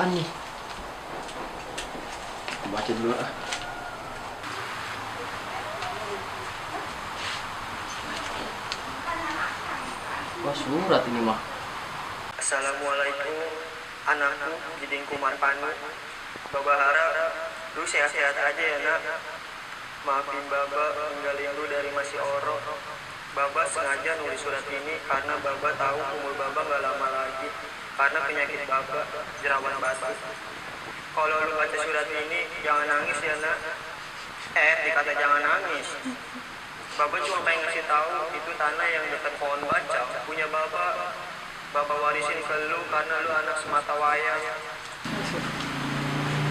apaan nih? Baca dulu ah. Wah, surat ini mah. Assalamualaikum anakku Giding Kumarpani. Baba harap lu sehat-sehat aja ya nak. Maafin Baba ninggalin lu dari masih orok. Baba sengaja nulis surat ini karena Baba tahu umur Baba gak lama lagi karena penyakit Baba jerawat batu. Kalau lu baca surat ini jangan nangis ya nak. Dikata jangan nangis. Baba cuma pengen ngasih tahu itu tanah yang dekat pohon baca punya Baba. Baba warisin ke lu karena lu anak semata wayang.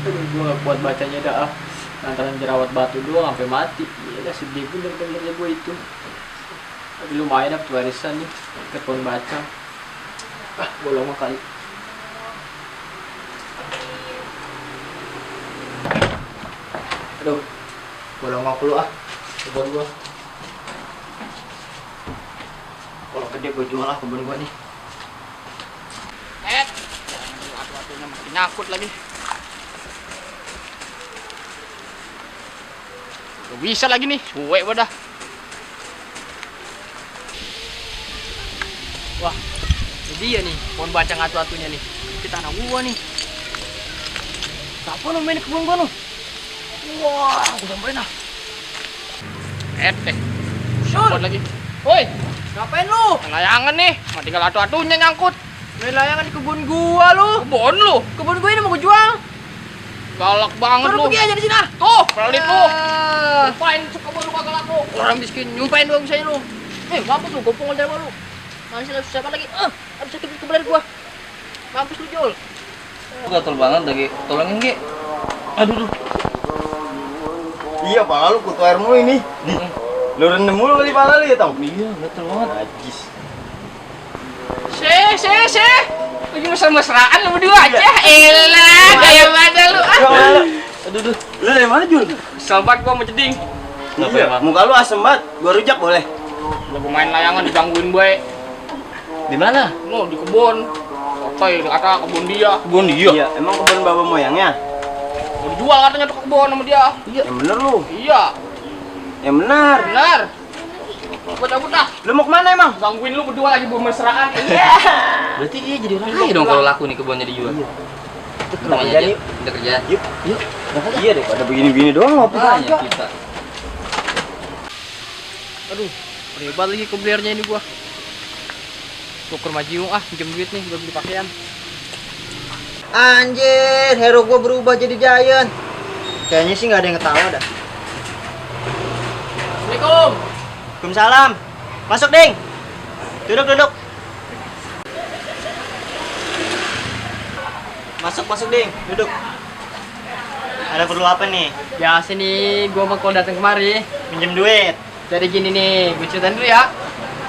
Aduh, gue gak kuat bacanya dah ah. Lantaran jerawat batu doang sampai mati. Gila, sedih bener-benernya gue itu. Tapi lumayan dapet warisan nih ke pohon baca. Ah, gue lama kali. Aduh, gue lama dulu ah. Kebun gue. Kalau gede gue jual lah kebun gue nih. Atu-atunya masih nyangkut lagi. Gak bisa lagi nih, suwe wadah. Wah, ini dia nih, pohon bacang atu-atunya nih. Kita tanah gua nih. Siapa main di kebun gua nu? Wah, aku sampein ah. Nyangkut lagi. Woi, Ngapain lu? layangan nih, mah tinggal atu-atunya nyangkut. Main layangan di kebun gua lu. Kebon lu, Kebun gua ini mau gua jual. galak banget Lu lu. pergi aja di sini ah. Tuh, pelit lu. Ah. Lupain kebun lu kagak laku. Orang miskin nyumpain doang saya lu. Mampus lu, gua pungul dari lu. Masih lu siapa lagi? Habis sakit kebelar gua. Mampus lu Jol. Gatel banget lagi, tolongin Ge. Aduh. Iya pala lu kutu air mulu ini. Lu rendem mulu kali pala lu ya tau? Iya, gatel banget. Najis. Se. Lagi mesra-mesraan lu berdua aja. Elah, gaya banget lu. Aduh. Lu dari mana Jul? Sahabat gua mau jeding. Iya, muka lu asem banget. Gua rujak boleh? Lagi main layangan digangguin gue. Di mana? Lu di kebun. Otoy kata kebun dia. Kebun dia. Iya, emang kebun baba moyangnya? Mau dijual katanya tuh kebun sama dia. Iya. Yang bener lu. Iya, Yang benar. benar. Gua cabut dah. Lu mau kemana emang? Gangguin lu berdua lagi bermesraan. Iya. Berarti dia jadi orang kaya dong kalau laku nih kebunnya dijual. Iya. Kita kerja yuk. Kita kerja. Yuk. Iya deh, pada begini-begini doang ngopi Banyak aja. kita. Aduh, ribet lagi kebelirnya ini gua. Gua ke rumah Jiung ah, pinjam duit nih buat beli pakaian. Anjir, hero gua berubah jadi giant. Kayaknya sih nggak ada yang ketawa dah. Assalamualaikum. Waalaikumsalam. Masuk, Ding. Duduk. Masuk, Ding. Duduk. Ada perlu apa nih? Biasa nih, gua mau kalau datang kemari. Pinjem duit. Jadi gini nih, gue ceritain dulu ya.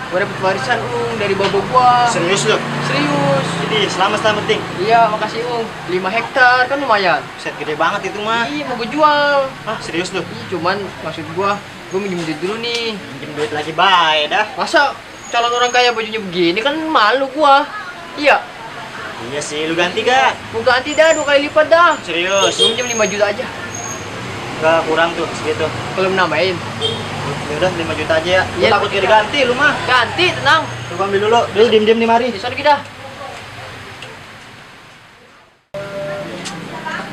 Gue dapet warisan dari babo gua. Serius lu? Serius. Jadi selamat Ding. Iya, makasih 5 hektar kan lumayan. Set gede banget itu mah. Iya, mau gue jual. Ah, serius lu? Iya, cuman maksud gue minjem duit dulu nih. Pinjem duit lagi baik dah. Masa calon orang kaya bajunya begini kan malu gua. Iya, Iya sih, lu ganti gak? mau ganti dah 2 kali lipat dah. Serius? Gue minjem 5 juta aja. Gak kurang tuh segitu. Belum nambahin. Ya udah 5 juta aja ya. Iya. Lu takut gak diganti lu mah. Ganti, tenang. Lu ambil dulu. Dulu diem-diem nih mari. Bisa lagi dah.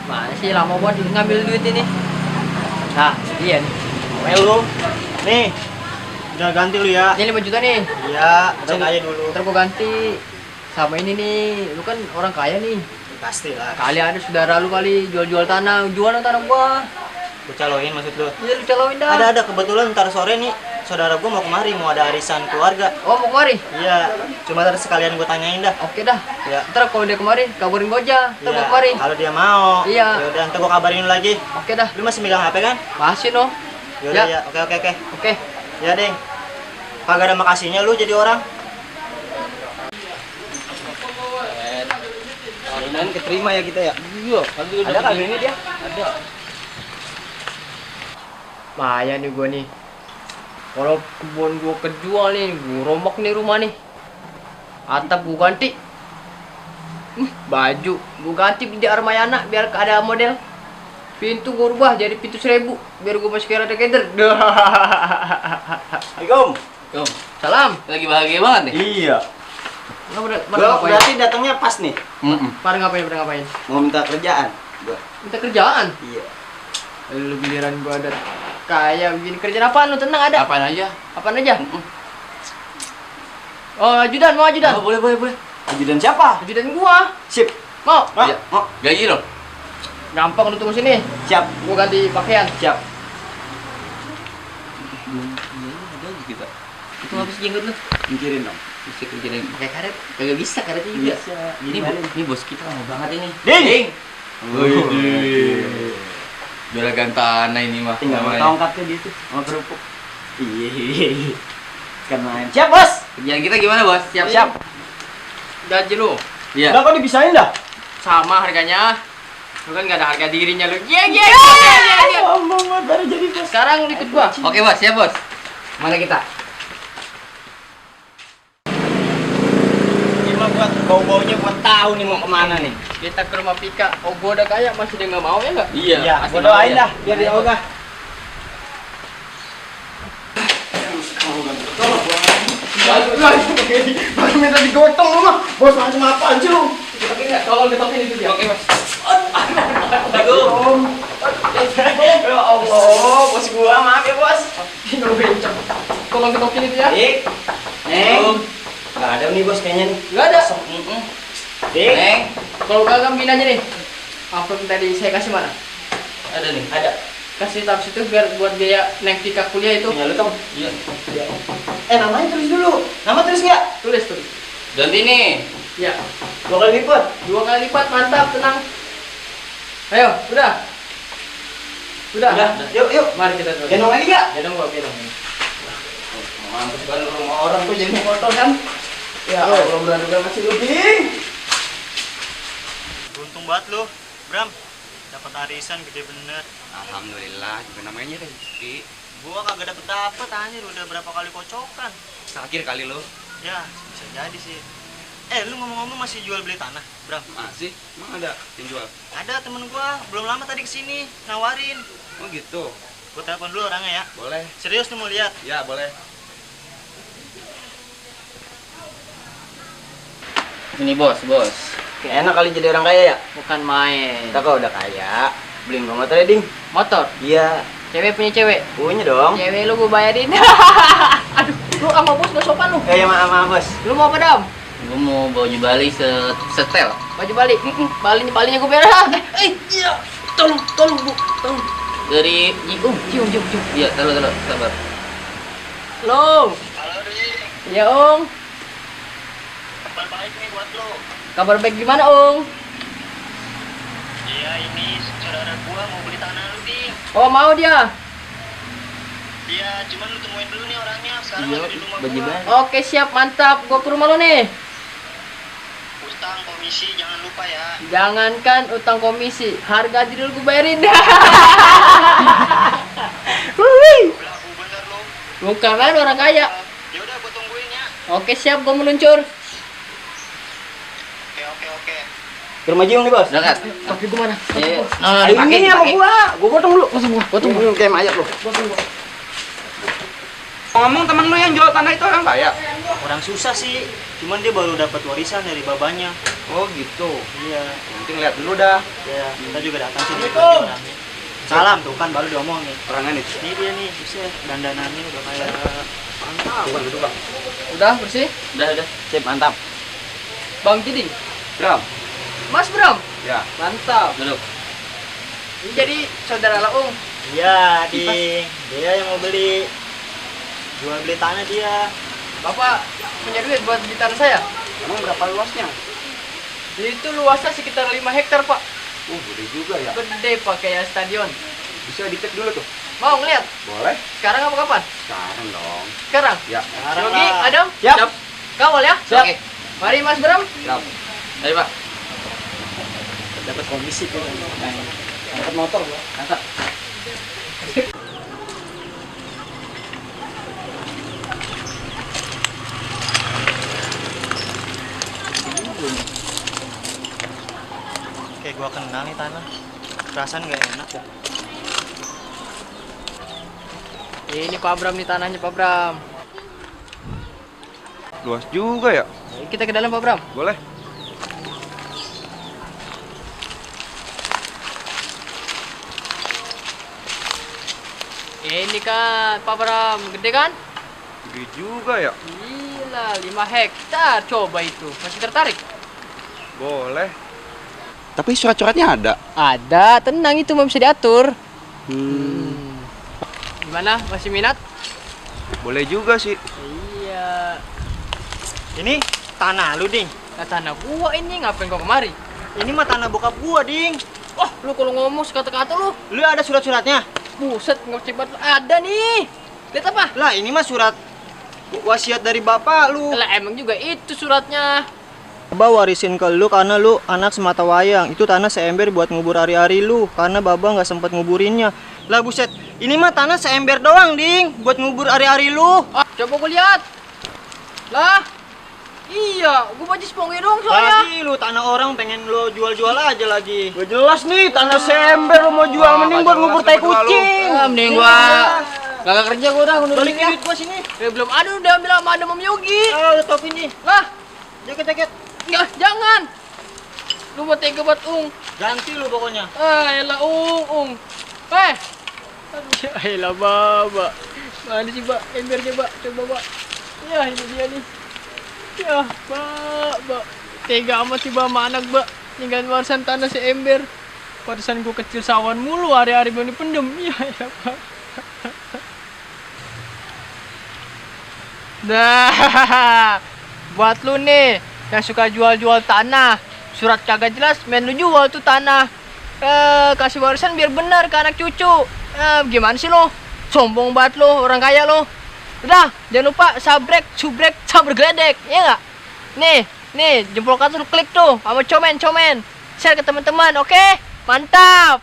Mana sih lama banget ngambil duit ini. Nah, iya nih. Mel lu. Nih. Udah ganti lu ya. Ini 5 juta nih. Iya, cek aja dulu. Ntar gua ganti. Sama ini nih, lu kan orang kaya nih. Pasti lah. Kali ada saudara lu kali jual-jual tanah, jual dong tanah gua. Lu caloin maksud lu? Iya, lu caloin dah. Ada kebetulan ntar sore nih saudara gua mau kemari, mau ada arisan keluarga. Oh, mau kemari? Iya, cuma ntar sekalian gua tanyain dah. Oke dah. Ya. Ntar kalau dia kemari, kabarin gua aja. Ntar gua Iya, kemari. kalau dia mau. Iya. Ya udah ntar gua kabarin lu lagi. Oke dah. Lu masih megang HP kan? Masih no. Yaudah Ya. ya. Oke. Oke. Ya, Ding. Kagak ada makasihnya lu jadi orang. Kan keterima ya kita ya. Iya, Ada kagak ini dia? Ada. Bahaya nih gua nih. Kalau kebun gua kejual nih, gua rombak nih rumah nih. Atap gua ganti. Baju gue ganti di Armayana biar ada model. Pintu gue rubah jadi pintu 1000 biar gue masuk kira together. Assalamualaikum. Kom, Salam. lagi bahagia banget nih. Iya. Pada Gua ngapain? berarti datangnya pas nih. Pada ngapain? Mau minta kerjaan. Gua. Minta kerjaan. Iya. Lu giliran gua ada kayak begini kerjaan apaan lu? Tenang ada. Apaan aja? Apaan aja? Oh, ajudan, mau ajudan. Oh, boleh. Ajudan siapa? Ajudan gua. Sip. Mau? Mau? Iya. Mau? Gaji lo. Gampang lu tunggu sini. Siap. Gua ganti pakaian. Siap. Ada aja kita. Itu habis jenggot lu. Mikirin dong. Bisa kerjain pakai karet. Kagak bisa karetnya juga. Bisa. Ini bos kita lama banget ini. Ding. Wih. Juragan tanah ini mah. Tinggal namanya. tongkatnya dia tuh sama kerupuk. Iya. Kan main. Siap, Bos. Kerjaan kita gimana, Bos? Siap. Gaji lu Iya. Udah kok dipisahin dah? sama harganya. Lu kan gak ada harga dirinya lu. Iya. Ngomong banget baru jadi bos. Sekarang lu ikut gua. Oke, Bos. Siap, Bos. Mana kita? Gimana buat bau-baunya buat tahu nih mau kemana nih? Kita ke rumah Pika. Oh, gua udah kaya masih dia nggak mau ya nggak? Iya. Ya, pasti gua mau doain ya. dah biar dia ogah. Baru minta digotong lu mah. Bos macam apaan sih lu? Oke nggak? Tolong getokin itu dia. Oke, Bos. Assalamualaikum. Ya Allah, bos gua maaf ya bos. Tolong getokin itu ya. Dik, Neng. Gak ada nih bos kayaknya nih. Nggak ada. Dik, Neng, Kalau kagak begini aja nih. Amplop tadi saya kasih mana? ada nih. ada. Kasih taruh situ biar buat biaya Neng Pika kuliah itu. Punya lu tong. Iya. Namanya tulis dulu. Nama tulis nggak? Tulis. Ganti nih. Ya. 2 kali lipat. 2 kali lipat, mantap, tenang. Ayo, udah. Udah. Yuk. Mari kita tulis. Gendong lagi nggak? Gendong gua, gendong. Mampus kan rumah orang tuh jadi kotor kan? Ya, Allah, mudah-mudahan masih Ding. Beruntung banget lu, Bram. Dapat arisan gede bener. Alhamdulillah, juga namanya rezeki. Gua kagak dapet anjir, udah berapa kali kocokan. Terakhir kali lo. Ya, bisa jadi sih. Lu ngomong-ngomong masih jual beli tanah, Bram? Masih? Emang ada yang jual? Ada temen gua, belum lama tadi kesini, nawarin. Oh gitu. Gua telepon dulu orangnya ya. Boleh. Serius nih mau lihat. Ya, boleh. Ini bos. Kayak enak kali jadi orang kaya ya. Bukan main. Kita kok udah kaya, beliin gua motor ya, Ding. Motor. Iya, Cewek punya cewek. punya dong. Cewek lu gua bayarin. Aduh, lu sama bos gak sopan lu. Ya maaf bos. Lu mau apa, Dam? Gue mau baju Bali setel. Baju Bali. Balinya gua bayar. Iya. Tolong, Bu. Tolong. Dari Jiung. Cium. Iya, taruh, sabar. Long. Halo, Di. Ya, Ong. Kabar baik nih buat lo. Kabar baik gimana, Ong? Iya, ini saudara gua mau beli tanah lu, Di. Oh, mau dia. Iya, cuman lu temuin dulu nih orangnya. Sekarang Iya, lagi di rumah baju gua. Bali. Oke, siap, mantap. Gua ke rumah lu nih. Utang komisi jangan lupa ya. Jangankan utang komisi, harga diri lu gua bayarin. Belah bu bener lu. Bukan lain orang kaya. Ya udah gua tungguin ya. Oke, siap, gua meluncur. Oke. Ke rumah Jiung nih bos. Udah kan? Tapi gua mana? Iya. Ini sama gua potong dulu. Potong. Kayak mayat lu. Ngomong temen lu yang jual tanah itu orang kaya. Orang susah sih. Cuman dia baru dapat warisan dari babanya. Oh gitu. Iya. Nanti ngeliat dulu dah. Ya, kita juga datang sini lihat lagi orangnya. Salam tuh kan baru diomongin. Orangnya nih. Ini dia nih, buset, dandanannya udah kayak mantap. Udah bersih? Udah. Sip, mantap. Bang Kiding. Bram. Mas Bram. Ya. Mantap. Duduk. Ini jadi saudara Laung. Iya, Ding. Dia yang mau beli. Jual beli tanah dia. Bapak punya duit buat di tanah saya? Emang berapa luasnya? Itu luasnya sekitar 5 hektar, Pak. Gede juga ya. Gede, Pak, kayak stadion. Bisa dicek dulu tuh. Mau ngeliat? Boleh. Sekarang apa kapan? Sekarang dong. Sekarang? Ya. Sekarang Yogi, lah. Adam? Siap. Kawal ya? Siap. Oke. Mari Mas Bram. Siap. Ayo Pak. Dapat komisi tuh. Dapat motor gua. Angkat. Gua kenal nih tanah. Perasaan gak enak ya. Ini Pak Bram nih tanahnya Pak Bram. Luas juga ya? Kita ke dalam Pak Bram. Boleh. Ini kan Pak Bram, gede kan? Gede juga ya? Gila, 5 hektar. Coba itu, masih tertarik? Boleh. Tapi surat-suratnya ada. Ada, tenang itu mau bisa diatur. Gimana, masih minat? Boleh juga sih. Iya. Ini tanah lu, Ding. Nah, tanah gua ini, ngapain kau kemari? Ini mah tanah bokap gua, Ding. Wah, lu kalau ngomong sekata-kata lu. Lu ada surat-suratnya? Buset, ngoceh banget. Ada nih. Lihat apa? Lah, ini mah surat wasiat dari bapak lu. Lah emang juga itu suratnya. Baba warisin ke lu karena lu anak semata wayang. Itu tanah seember buat ngubur ari-ari lu karena Baba nggak sempat nguburinnya. Lah buset, ini mah tanah seember doang, Ding, buat ngubur ari-ari lu. Ah, coba gua lihat. Lah. Iya, gua bajis ponge dong soalnya. Lagi lu tanah orang pengen lu jual-jual aja lagi. Gak jelas nih, tanah sember lu mau jual, mending buat ngubur tai kucing. Mending gua kagak kerja gua udah ngundurin Balikin ya. duit gua sini. Belum ada udah bilang sama ada Mam Yogi. Ah, lu topi nih. Lah, Jaket-jaket. ya, jangan. Lu mau tega buat Ganti lu pokoknya. elah Ung. Aduh, ya elah Baba. Mana sih, Mbak? Embernya, Mbak. Coba, Mbak. Ya, ini dia nih. Ya, Mbak. Tega amat sih, Mbak, sama anak, Mbak. Ninggalin warisan tanah seember. Warisan gua kecil sawan mulu, hari-hari belum dipendem. Ya elah, Mbak. Dah, buat lu nih yang suka jual-jual tanah, surat kagak jelas, main lu jual tuh tanah. Kasih warisan biar benar ke anak cucu. Gimana sih lo? Sombong banget lo, orang kaya lo. Udah, jangan lupa subrek, sabar geledek, ya nggak? Nih, jempol kanan lu klik tuh, sama comen. Share ke teman-teman, oke? Mantap.